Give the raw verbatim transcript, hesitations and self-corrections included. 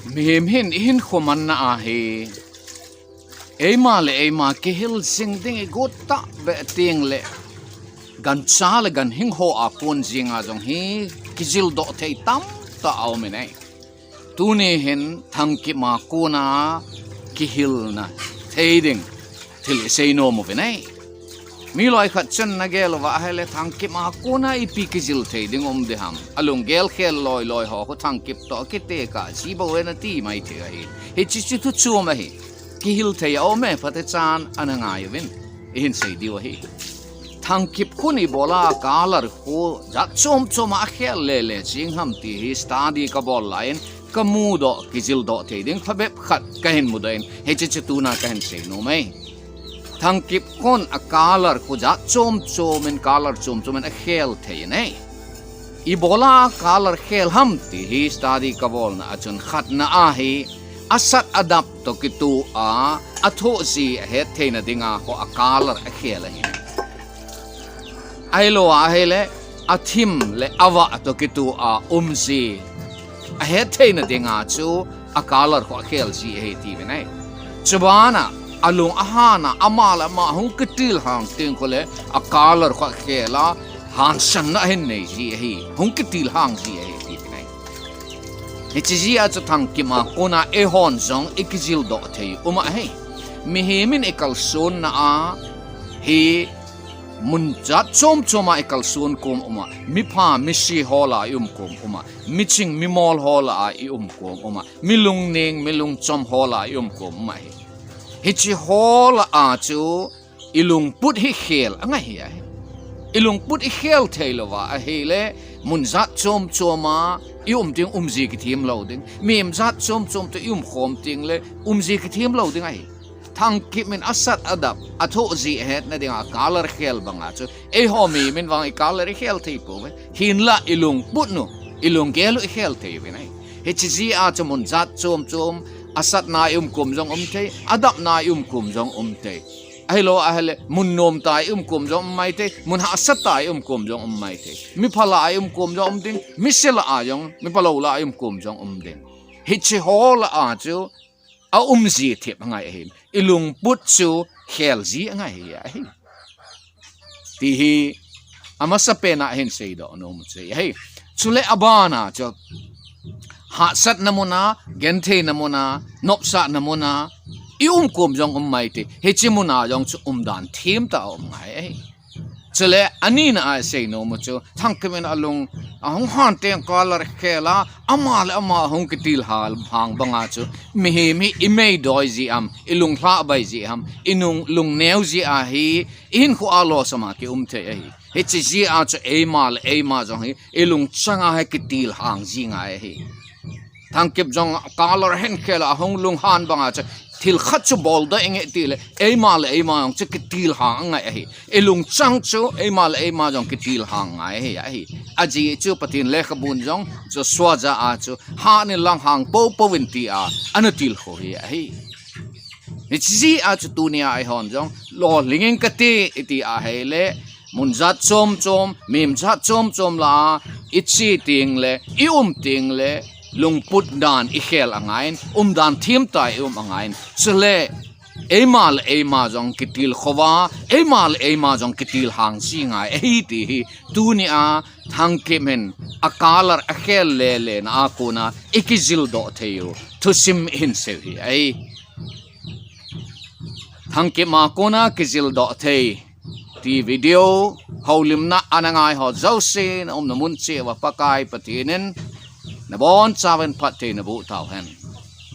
Mihem hin ihinkho manna ahi. Eima le eima kihil jing ding igot tahbeh teng le, gancha le ganhing ho a kon jeng a jong hi kijildoh thei tamtah aum in ahi. Tuni hin Thangkip a kona kihilna thei ding thil isei nom uvin ahi. Mi loikhat chun nagel uva ahile Thangkip a kona ipi kijil thei ding um ding ham. Alunggel khel loiloi ho khu Thangkip toh kitekah ji bou e nati mai thei ahi. Hiche chu thu chom ahi. Kihil thei aum e, phatechan ana ngai uvin. Ihin sei diu ahi. Thangkip khun ibola color khu jat chom chom a akhel lele jing ham ti hi study kabol laiyin kamudoh, kijildoh thei ding phabep khat kahin mudoh in, hiche chu tuna kahin sei nom e. Thangkip khun a color khu jat chom chom in, color chom chom in akhel thei in ahi. Ibola color khel ham ti hi study kabolna a chun khatna ahi, asat adap toh kitoh a, athoh ji ahet theina dinga khu a color akhel ahi. Ahilou ahile, athim le avah toh kitoh a um ji ahet theina dinga chu a color khu akhel ji ahi tiuvin ahi. Chubana alung ahan a, ama le ama hung kitilhang teng khu le a color khu akhel a, hansanna ahin nei ji ahi, hung kitilhang ji ahi tiuvin ahi. Hiche jeh a chu Thangkip a kona eihon jong ikijildoh thei um ahi. Mihem in ikalsonna a hi mun jat chom chom a ikalson kom um a, mipha misi ho lah a ium kom um a, miching mimol ho lah a ium kom um a, mi lungneng mi lungchom ho lah a ium kom um ahi. Hiche ho lah a chu ilungput hi khel angai ahi. Ilungput ikhel thei louva ahile, mun jat chom chom a ium ding, um ji kithem lou ding. Mihem jat chom chom toh ium khom teng le, um ji kithem lou ding ahi. Thangkip in asat adap, athoh ji ahetna dinga color khel banga chu, eiho mihem in vang i color ikhel thei pouve. Hinlah ilungput u, ilunggel u ikhel thei uvin ahi. Hiche jeh a chu mun jat chom chom, asatna ium kom jong um thei, adapna ium kom jong um thei. Ahilou ahile, mun nomtah a ium kom jong um maithei, mun hahsatah a ium kom jong um maithei. Mipha lah a ium kom jong um ding, misi lah a jong, miphalou lah a ium kom jong um ding. Hiche ho lah a chu aum ji thep angai ahi. Ilungput chu khel ji angai ahi. Ti hi amasapen a hin seidoh nom u chu ahi. Chule abana chu hahsatna muna, gentheina muna, nopsahna muna ium kom jong um maithei. Hiche muna jong chu umdan themtah a um ngai ahi. Chule anina a sei nom u chu, Thangkip in alung ahung han teng color khel a, ama le ama ahung kitilhang banga chu, mihem hi imeidoi jeh ham, ilunglhahbai jeh ham, ilung, lungneo jeh a hi ihinkho a losam a kium thei ahi. Hiche jeh a chu eima le eima jong hi ilungchang a hi kitilhang ji ngai ahi. Thangkip jong color ahin khel a, ahung lunghan banga chu thil khat chu boldoh inge tile, eima le eima jong chu kitilhang angai ahi. Ilungchang chu eima le eima jong kitilhang ngai ahi, ahi. Ajeh chu Pathen lekhabun jong Joshua jah a chu, hahnin lang hang poupou vin tia ana tilkhou hi ahi. Hiche jeh a chu tunia eihon jong lolhing inge kati, iti ahile, mun jat chom chom, mihem jat chom chom lah a iche teng le, ium teng le, lungput dan ikhel angaiyin, umdan themtah a ium angaiyin. Chule eima le eima jong kitilkhou va, eima le eima jong kitilhang ji ngai ahi ti hi, tunia Thangkip in a color akhel lele na a kona ikijildoh thei u thusim ihin sei u hi ahi. Thangkip a kona kijildoh thei ti video houlimna ana ngai ho jousen, aumna mun cheh uva Pakai Pathen in nabonchauvin phatthei naboh tauhen.